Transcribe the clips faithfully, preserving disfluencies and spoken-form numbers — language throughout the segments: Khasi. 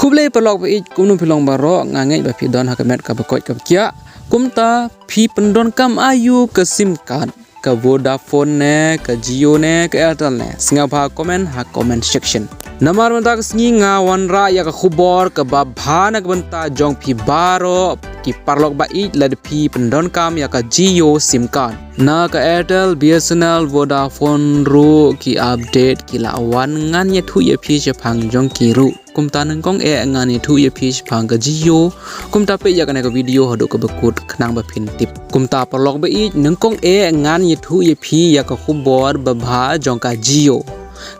Khublei paralok ba ïeit, kumno phi long baroh? Nga ngeit ba phi don ha ka met kaba koit kaba khiah. Kumta phi pyndonkam aiu ka sim card, ka Vodafone ne, ka Jio ne, ka Airtel ne? Sngewbha comment ha comment section. Namar mynta ka sngi nga wanrah ïa ka khubor kaba bha na ka bynta jong phi baroh ki paralok ba ïeit, lada phi pyndonkam ïa ka Jio sim card. Na ka Airtel, BSNL, Vodafone ruh ki update ki la wan, ngan ïathuh ïa phi shaphang jong ki ruh. Kumta nyngkong eh ngan ïathuh ïa phi shaphang ka Jio. Kumta peit ïa kane ka video haduh kaba kut khnang ba phin tip. Kumta paralok ba ïeit, nyngkong eh ngan ïathuh ïa phi ïa ka khubor ba bha jong ka Jio.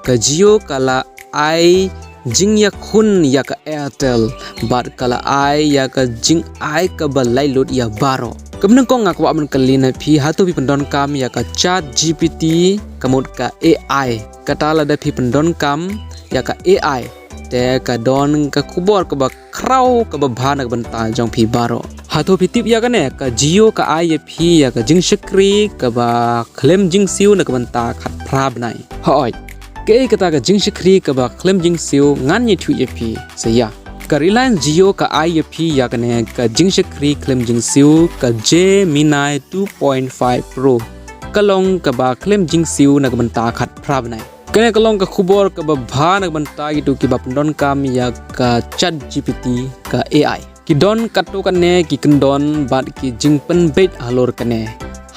Ka Jio ka la ai jingïakhun ïa ka Airtel bad ka la ai ïa ka jingai kaba laitluid ïa baroh. Kaba nyngkong nga kwah ban kylli na phi, hato phi pyndonkam ïa ka ChatGPT, ka mut ka AI? Kata lada phi pyndonkam ïa ka AI, te ka don ka khubor kaba khraw kaba bha na ka bynta jong phi baroh. Hato phi tip ïa kane, ka Jio ka ai ïa phi ïa ka jingshakri kaba khlem jingsiew na ka bynta khatphra bnai. Hooid, kaei kata ka jingshakri kaba khlem jingsiew? Ngan ïathuh ïa phi sa ïa. Ka Reliance Jio ka ai ïa phi ïa kane ka jingshakri khlem jingsiew, ka Gemini two point five Pro. Ka long kaba khlem jingsiew na ka bynta khatphra bnai. Kane ka long ka khubor kaba bha na ka bynta kito kiba pyndonkam ïa ka ChatGPT, ka AI. Ki don katto katne ki kyndon bad ki jingpynbeit halor kane.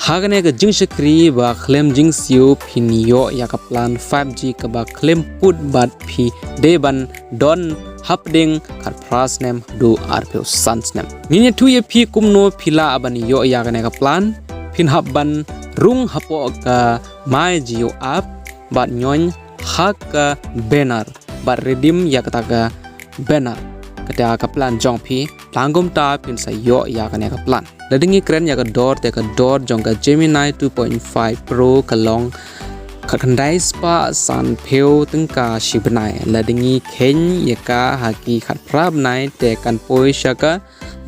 Ha kane ka jingshakri ba khlem jingsiew phin ïoh ïa ka plan five G kaba khlem pud bad phi dei ban don hapdeng khatphra snem haduh arphew san snem. Ngin ïathuh ïa phi kumno phi lah ban ïoh ïa kane ka plan. Phin hap ban rung hapoh ka My Jio app bad ñion ha ka banner bad redeem ïa kata ka banner. Kata ka plan jong phi, tang kumta phin sa ïoh ïa kane ka plan. Lada ngi kren ïa ka dor, te ka dor jong ka Gemini two point five Pro ka long khatkhyndai spah sanphew tyngka shi bnai. Lada ngi kheiñ ïa ka ha ki khatphra bnai, te kan poi sha ka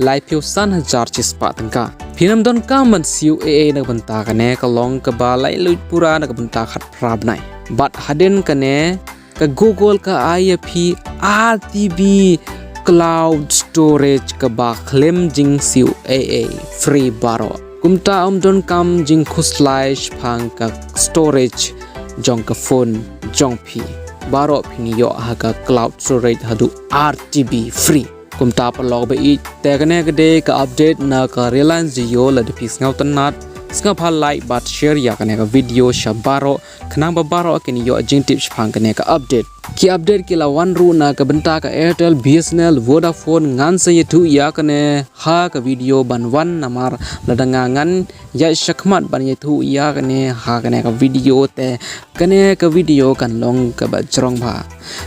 laiphew san hajar shispah tyngka. Phin ym donkam ban siew ei ei na ka bynta kane, ka long kaba laitluid pura na ka bynta khatphra bnai. Bad hadien kane, ka Google ka ai ïa phi R T B cloud storage kaba khlem jingsiew ei ei, free baroh. Kumta ym donkam jingkhuslai shaphang ka storage jong ka phone jong phi. Baroh phin ïoh ha ka cloud storage haduh R T B free. Kumta paralok ba ïeit, te kane ka dei ka update na ka Reliance Jio. Lada phi sngewtynnat, sngewbha like bad share ïa kane ka video sha baroh, khnang ba baroh kin ïoh jingtip shaphang kane ka update. Ki update ki la wan ruh na ka bynta ka Airtel, BSNL, Vodafone, ngan sa ïathuh ïa kane ha ka video ban wan, namar lada nga ngan ïaid shakhmat ban ïathuh ïa kane ha kane ka video, te kane ka video kan long kaba jrong bha.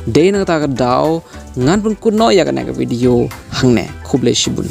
Dei na kata ka daw ngan pynkut noh ïa kane ka video hangne. Khublei shibun.